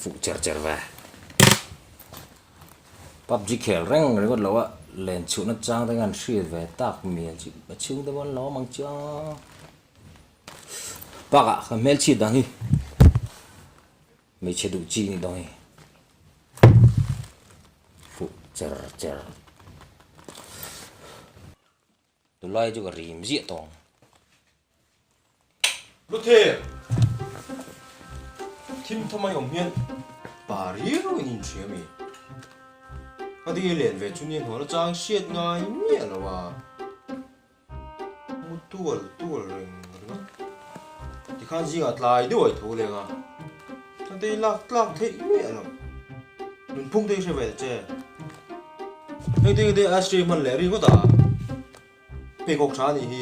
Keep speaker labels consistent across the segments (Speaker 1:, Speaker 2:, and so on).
Speaker 1: fuh cher cher ve. PUBG khel reng ringawt lo a, len chhuhna chang te khan hriat ve tak mial chu a chhung te pawh an lo awm ang chu. Bakah ka hmelchhiat dang hi hmeichhe duh chi nih dawn hi fuh cher cher. Tunlai chu ka rim ziah tawng.
Speaker 2: Luther! Thim tha mai awm hian pa riau in inhria mi? A ding i len ve chu ni hnual achang hriat ngai miah lo a. Mu tual tual reng ringawt. Tikhan zingah tlai deuh a i tho leng a. Chuan te i lak tlak theih miah lo. Nunphung te i hre ve ta che. Heng te te ashtray hman leh ringawt a. Pheikhawk tha anih hi.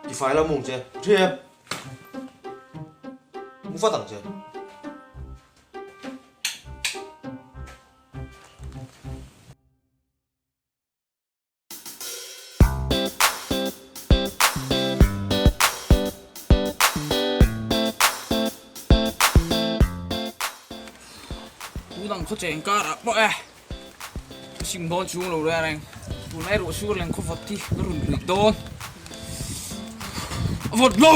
Speaker 2: Tifai la mung che. Hriat! Mu vat ang che.
Speaker 3: Tun ang khawcheng karah pawh e ka sim dawn chhung lo reng reng tunlai ruah sur leng khaw vawt hi ka rawn rih dawn a vawt lo.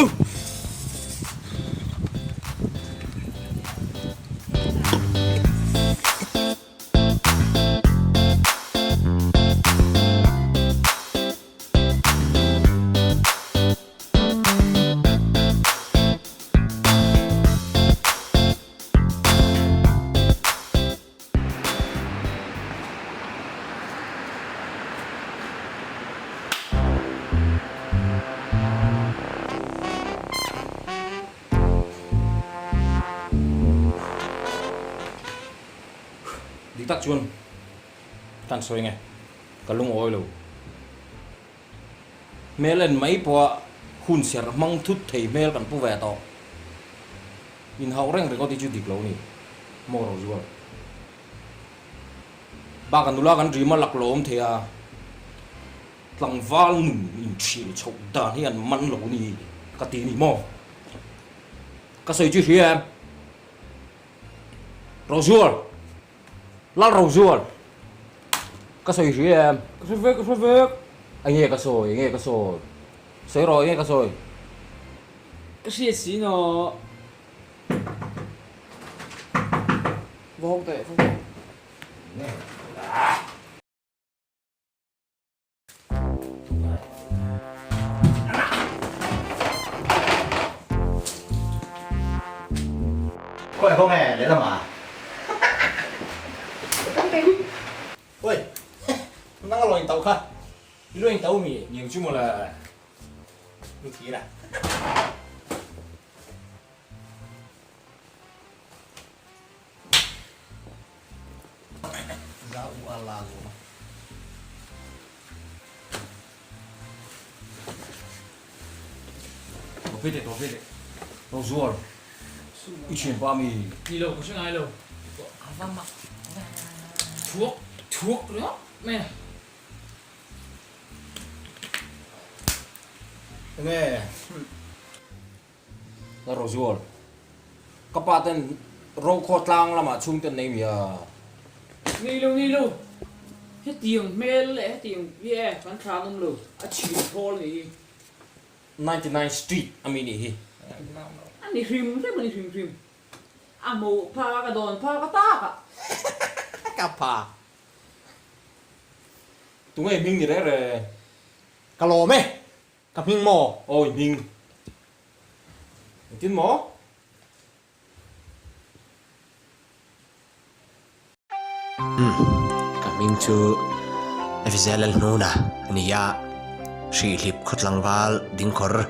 Speaker 1: Dik tak chuan ka han sawi nge ka lungawi lo. Hmel en mai pawha hun serh hmang thut thei hmel kan pu ve tawh. Inhauh reng ringawt hi chu dik lo a ni maw Rozual? Bakah nula kan rim a lak lawm thei a, tlangval nun inchhil chhoh dan hi an man lo a ni ka ti a ni maw? Ka sawi chu hria em? Rozual! Lal Rozual! Ka sawi hria em?
Speaker 3: Ka hre vek, ka hre vek!
Speaker 1: Enge ka sawi, enge ka sawi? Sawi rawh, enge ka sawi?
Speaker 3: Ka hria si naw. Va hawk teh, va hawk teh.
Speaker 4: Khawi khaw nge lehlam ah? Oi, nang a lawin tauh kha, i luain tauh mi?
Speaker 1: Niang chu mawle.
Speaker 4: Lu thir a. Za u a la zawm a.
Speaker 1: Tawh fe teh, tawh fe teh. Rozual, i thianpa mi?
Speaker 3: Ni lo, ka hre ngai lo. A va mak thuak thuak ringawt mai a.
Speaker 4: Enge?
Speaker 1: Ka Rozual, ka pa ten Rokhaw tlang lamah chhung ten nei mi a.
Speaker 3: Nei lo, nei lo. Hetiang hmel leh hetiang hi e kan thlan awm lo, a chhin thawl ni hi.
Speaker 1: 99 street a mi nih hi.
Speaker 3: A ni hrim hrim a ni hrim hrim. A hmuh phak a dawn phak a tak a.
Speaker 4: Ka pa.
Speaker 1: Tunge hming ni reng reng?
Speaker 4: Ka lawm e. Ka hming maw?
Speaker 1: Awi hming. Engtin maw?
Speaker 5: Umm, ka hming chu Efizel Lalhnuna a ni a, Hrihlip khawtlangval dingkhawr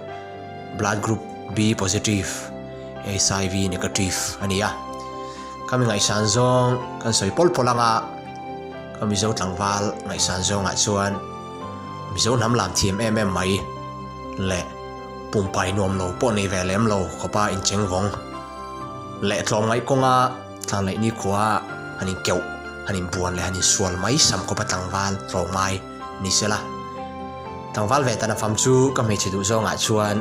Speaker 5: blood group B positive, HIV negative a ni a. Ka mi ngaihsan zawng kan sawi pawlh pawlh ang a, ka Mizo tlangval ngaihsan zawngah chuan Mizo hnam lam thiam em em mai leh pumpai nuam lo pawh nei ve lem lo khawpa incheng vawng leh tlawmngaih kawnga tlanlaih nikhua han inkeuh, han inbuan leh han insual mai sam khawpa tlangval tlawmngai ni sela. Tlangval ve tan a fam chu ka hmeichhe duh zawngah chuan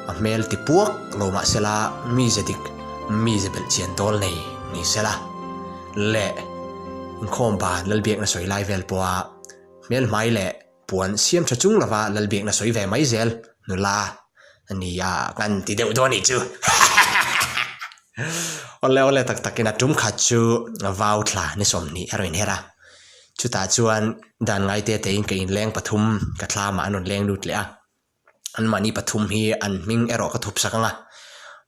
Speaker 5: a hmel ti puak lo mah sela mi ze dik Mize belhchian dawl nei ni sela leh inkhawm ban Lalbiakna sawi lai vel pawha hmelhmai leh puan siam tha chung lova Lalbiakna sawi ve mai zel nula a ni a kan ti deuh dawn anih chu. Awle awle tak takin a tum khat chu vau thla ni 20 a rawn inher a, chutah chuan dan ngaite tein ka inleng pathum ka thlamah an rawn leng lut leh a. Anmahni pathum hi an hming erawh ka thup sak ang a,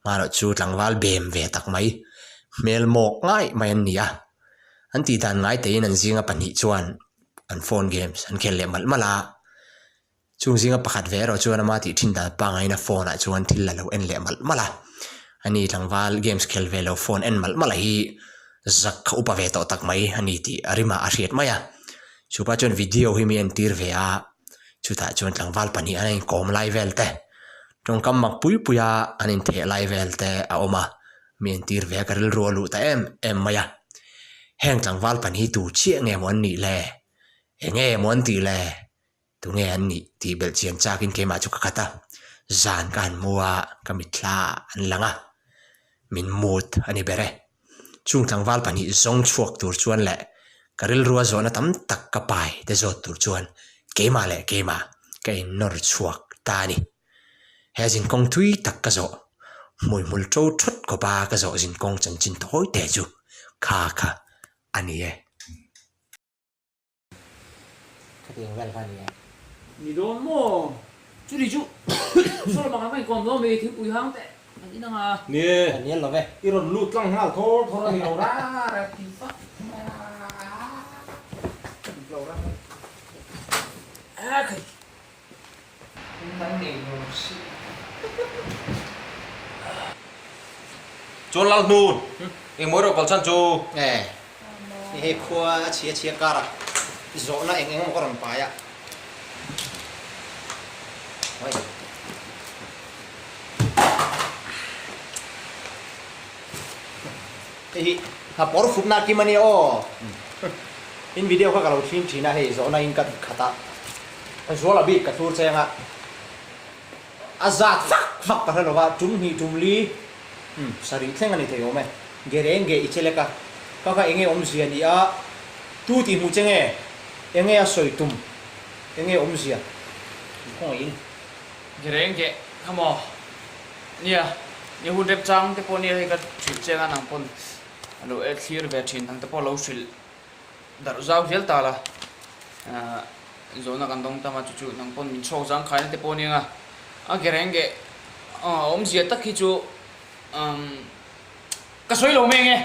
Speaker 5: hmarawh chu tlangval bem ve tak mai, hmel mawk ngaih mai an ni a. An tih dan ngai teiin an zinga pahnih chuan an phone games an khel leh malh malh a, chung zinga pakhat ve erawh chuan ama tih thin dan pangaiin a phone ah chuan thil a lo en leh malh malh a. Ani tlangval games khel ve lo phone en malh malh a hi zak kha upa ve tawh tak mai a ni tih a rimah a hriat mai a. Chupa chuan video hi mi entir ve a. Chutah chuan tlangval pahnih an inkawm lai vel te, tawngkam mak pui pui a an intheh lai vel te a awm a, mi entir ve a ka rilru a luh ta em em mai a. Heng tlangval pahnih hi tu chiah nge maw an nih le? Enge maw an tih le? Tunge an nih tih belh chian chakin keimah chu ka khat a, zan ka han mu a, ka mitthla ah an lang a, min mut a ni ber e. Chung tlangval pahnih zawng chhuak tur chuan leh ka rilrua zawhna tam tak ka pai te zawt tur chuan keimah leh keimah ka innawr chhuak ta a ni. He zinkawng thui tak ka zawh, hmuihmul ṭo ṭhawt khawpa ka zawh zinkawng chanchin thawi te chu kha kha a ni e.
Speaker 4: Khatiang vel kha a ni e.
Speaker 3: Ni dawn maw? Chuni chu Solomon ang ka inkawm dawn mai thingpui hang teh an in anga.
Speaker 1: Ni e.
Speaker 4: Ka nial lo ve.
Speaker 1: I rawn lut tlang nghal thawr thawr a ni lo ra ra ti fak
Speaker 3: lo ra. A khai. Kan nei lo si.
Speaker 1: Chuan lal hnun engmaw erawh kalchhan chu.
Speaker 4: E ni hei khua a chhia chhia kar a zawhna eng eng emaw ka rawn pai a. Oi. Hei hi hnapawr futna kim a nia aw. In video kha ka lo thlim thin a hei zawhna in ka khat a. Zuala bik ka thur cheng a, a zat fak fak ka hre lo va, tum hnih tum li umm sarih thleng a ni thei awm e. Ge reng ge i che lek a, ka kha enge awmzia ni a, tu tih hmuh che nge, enge a sawi tum, enge awmzia i khawngaih in.
Speaker 3: Ge reng ge kha maw, nia, nia hun rep chang te pawh nia hei ka hrilh cheng a nang pawn a lo e thlir ve thin ang te pawh lo hrilh. Darh zau zel ta la, zawhna kan dawng tam a, chu chu nang pawn min chhawk zang khaina te pawh aniang a, a ke reng ke a awmzia tak hi chu ka sawi lo mai ange.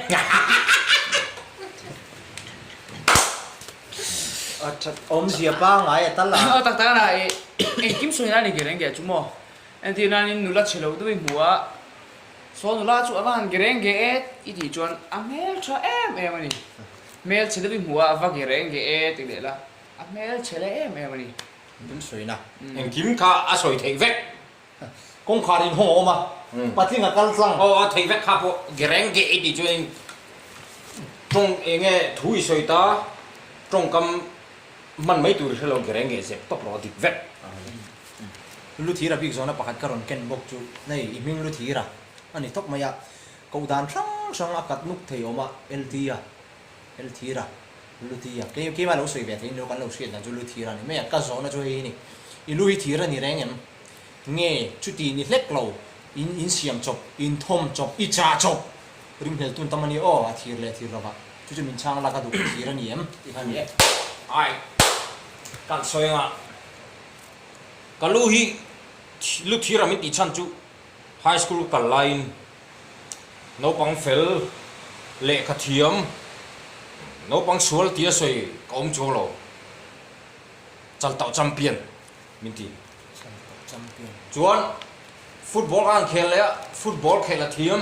Speaker 4: A that awmzia pangai a tal a.
Speaker 3: Aw tak tak a ni, engkim sawi nan i ke reng ke chu maw, entir nanin nula chhe lo deuh i hmu a, Saw nula chu a va han gereng ge e i tih chuan a hmel tha em em a ni. Hmel chhe deuh i hmuh a, a va gereng ge e ti leh la, a hmel chhe leh em em a ni.
Speaker 4: Engkim sawina.
Speaker 1: Engkim kha a sawi theih vek.
Speaker 4: Kawngkhar inhawng a awm a, patling a kal tlang.
Speaker 1: Aw a theih vek kha pawh gereng ge i tih chuanin tawng eng nge thu i sawi ta, tawngkam hman mai tur i hre lo gereng ge zep tawp rawh a dik vek.
Speaker 4: Luthira bik zawhna pakhat ka rawn ken bawk chu nei i hming Luthira a ni tawp mai a, koh dan hrang hrang a kat nuk thei awm a, LT-a, Lthira, Luthi-a, kei keimah lo sawi ve thei ni lo kan lo hriat dan chu Luthira a ni mai a, ka zawhna chu hei hi ni, i lu hi thir a ni reng em? Nge chuti ni hlek lo, in insiam chawp, inthawm chawp, i chah chawp ringhmel tun tam a ni aw, a thir leh thir lovah chu chu min chhang la ka duh thir a ni em tih kha a ni e.
Speaker 1: Ai, kan sawi anga. Ka lu hi lu thir a min tih chhan chu high school kal laiin naupang fel lehkha thiam naupang sual tia sawi ka awm chuang lo Chaltauh champion min ti. Chuan football ka han khel leh a football khel a thiam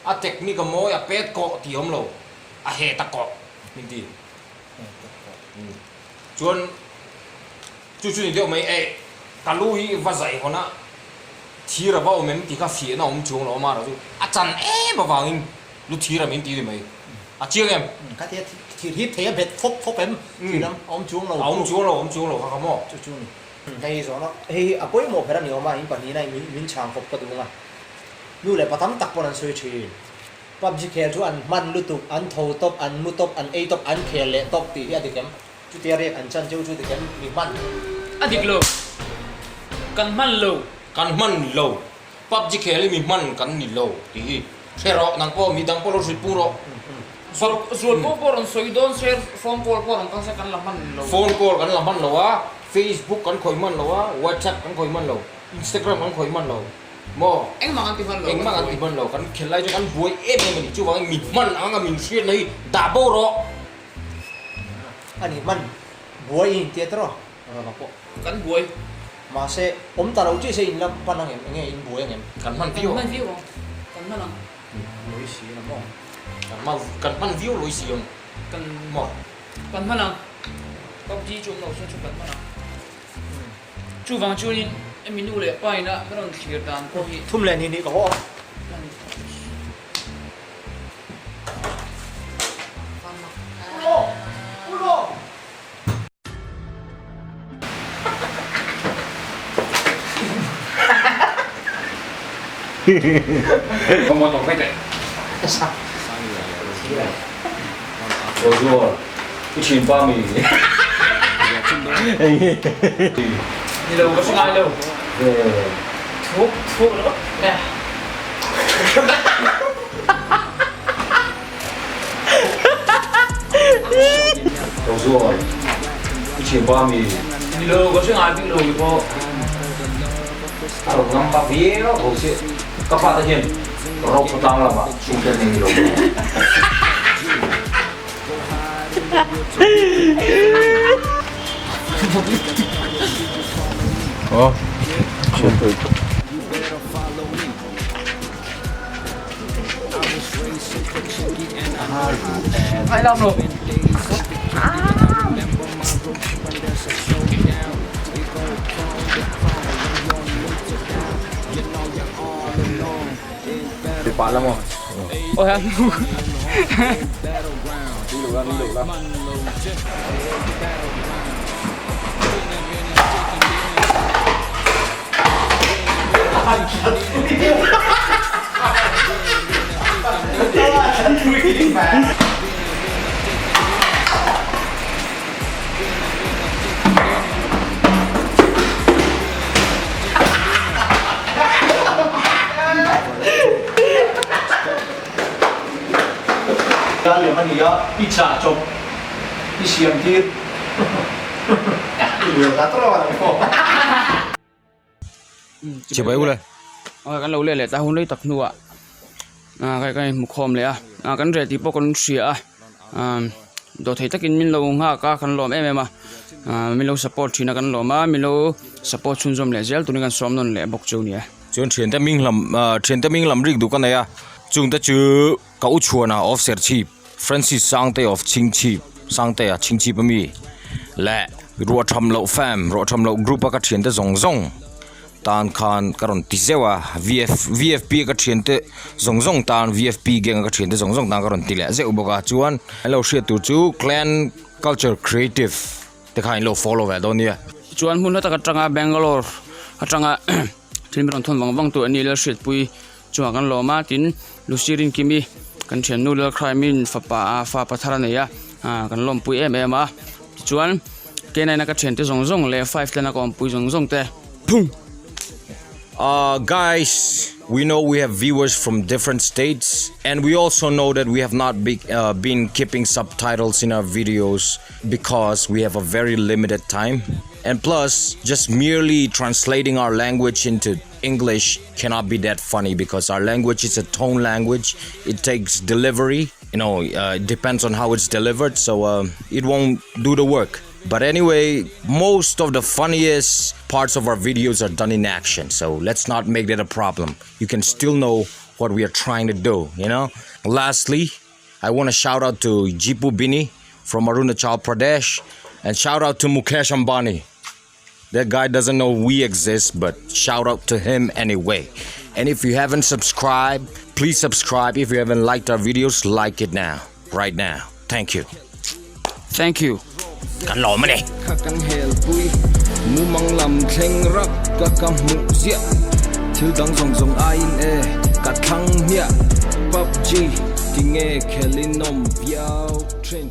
Speaker 1: a technique a mawi a pet kawh tih a awm lo a het a kawh min ti. Chuan chu chu ni deuh mai e, ka lu hi va zai hawn a, thir a va awm em tih kha fiahna a awm chuang lo a mara chu a chan em avangin lu thir a min ti ni mai, a chiang em?
Speaker 4: Kha tia thir hip thei a bet fawp fawp em? Thir a awm chuang lo.
Speaker 1: A awm chuang lo, a awm chuang lo kha kha maw?
Speaker 4: Chu chu ni. Hei zawhna, hei hi a pawimawh ber a ni awm a, in pahnihna in min chhang fawp ka duh ang a, nu leh pa tam tak pawn an sawi thin. PUBG khel chu an hman lutuk, an tho tawp, an mu tawp, an ei tawp, an khel leh tawp tih hi a dik em? Chutia riak an chan cheu chu dik em? Mi hman.
Speaker 3: A dik lo. Kan hman lo.
Speaker 1: Kan hman lo. PUBG khel hi mi hman kan ni lo tih hi hre rawh, nang pawh mi dang pawh lo hrilh pung rawh.
Speaker 3: Zual pawh pawh rawn sawi dawn se, phone call pawh rawn kal se kan la hman lo.
Speaker 1: Phone call kan la hman lo a, Facebook kan khawih hman lo a, WhatsApp kan khawih hman lo, Instagram kan khawih hman lo maw?
Speaker 3: Engmah kan ti hman lo.
Speaker 1: Engmah kan ti hman lo, kan khel lai chu kan buai em em a ni. Chuvangin mi hman ang a min hriatna hi dah bo rawh.
Speaker 4: A ni hman buai i intia tawh rawh pawh.
Speaker 3: Kan buai.
Speaker 4: Mahse, awm ta lo chi se in la pan ang em? Enge in buai ang em?
Speaker 1: Kan hman viau
Speaker 3: ang. Kan hman viau ang. Kan hman ang.
Speaker 4: Lawi si ang maw?
Speaker 1: Kan hman kan hman viau lawi si ang
Speaker 3: Kan
Speaker 1: maw?
Speaker 3: Kan hman ang. PUBG chu awm lo se chu kan hman ang. Chuvang chuanin hemi nu leh pa ina ka rawn thlir dan pawh hi.
Speaker 4: Thum leh ni nih ka haw ang. Ulo! Ulo!
Speaker 1: I thianpa mi.
Speaker 3: Ni lo ka hre ngai bik lo mi pawh.
Speaker 1: A rawn ngam pa viau tho si. Ka pa te hian ro khawtlang lamah chhungte an nei ni lo maw? Aw. Pah la maw?
Speaker 4: Lem a ni a, i chah chawp i siam tir i luah ta tawh ang pawh.
Speaker 1: Chibai ule.
Speaker 3: Aw kan lo leh leh ta hun rei tak hnuah ah kai kan inhmu khawm leh a ah kan reh tih pawh kan hria a ah dawhthei takin min lo nghak a kan lawm em em a ah min lo support thin a kan lawm a min lo support chhunzawm leh zel turin kan sawm nawn leh bawk chu a ni e.
Speaker 1: Chuan thiante hming lam ah thiante hming lam rik duh ka nei a chungte chu ka u chhuana of Serchhip Francis Sangte of Chhingchhip Sangte a Chhingchhip ami leh Ruahtham loh fam Ruahtham loh group a ka thiante zawng zawng tan khan ka rawn ti zeuh a VF VFP a ka thiante zawng zawng tan VFP gang a ka thiante zawng zawng tan ka rawn ti leh zeuh bawk a chuan an lo hriat tur chu clan culture creative te kha in lo follow ve dawn nia.
Speaker 3: Chuan hmun hla tak atanga Bangalore atanga thil min rawn thawn vang vang tur a ni Lalhriatpui Chungah kan lawm a, tin Lucy Rinkimi kan thiannu Lalkhraimi'n fapa a fa pathar a nei a, ah kan lawmpui em em a, tichuan K9 a ka thiante zawng zawng leh 5 ten a ka awmpui zawng zawng te phung.
Speaker 1: Uh guys we know we have viewers from different states and we also know that we have not be, uh, been keeping subtitles in our videos because we have a very limited time and plus just merely translating our language into English cannot be that funny because our language is a tone language. It takes delivery, you know, uh, it depends on how it's delivered, so uh, it won't do the work. But anyway, most of the funniest parts of our videos are done in action, so let's not make that a problem. You can still know what we are trying to do, you know? Lastly, I want to shout out to Jipu Bini from Arunachal Pradesh and shout out to Mukesh Ambani. That guy doesn't know we exist, but shout out to him anyway. And if you haven't subscribed, please subscribe. If you haven't liked our videos, like it now, right now. Thank you.
Speaker 3: Thank you.
Speaker 1: Kan lawm a ni.
Speaker 6: Kha kan helpui mumang lam thleng rak ka ka hmuh ziah thil dang zawng zawng aiin e ka thlang hmiah PUBG. Tinge khelin awm viau thin.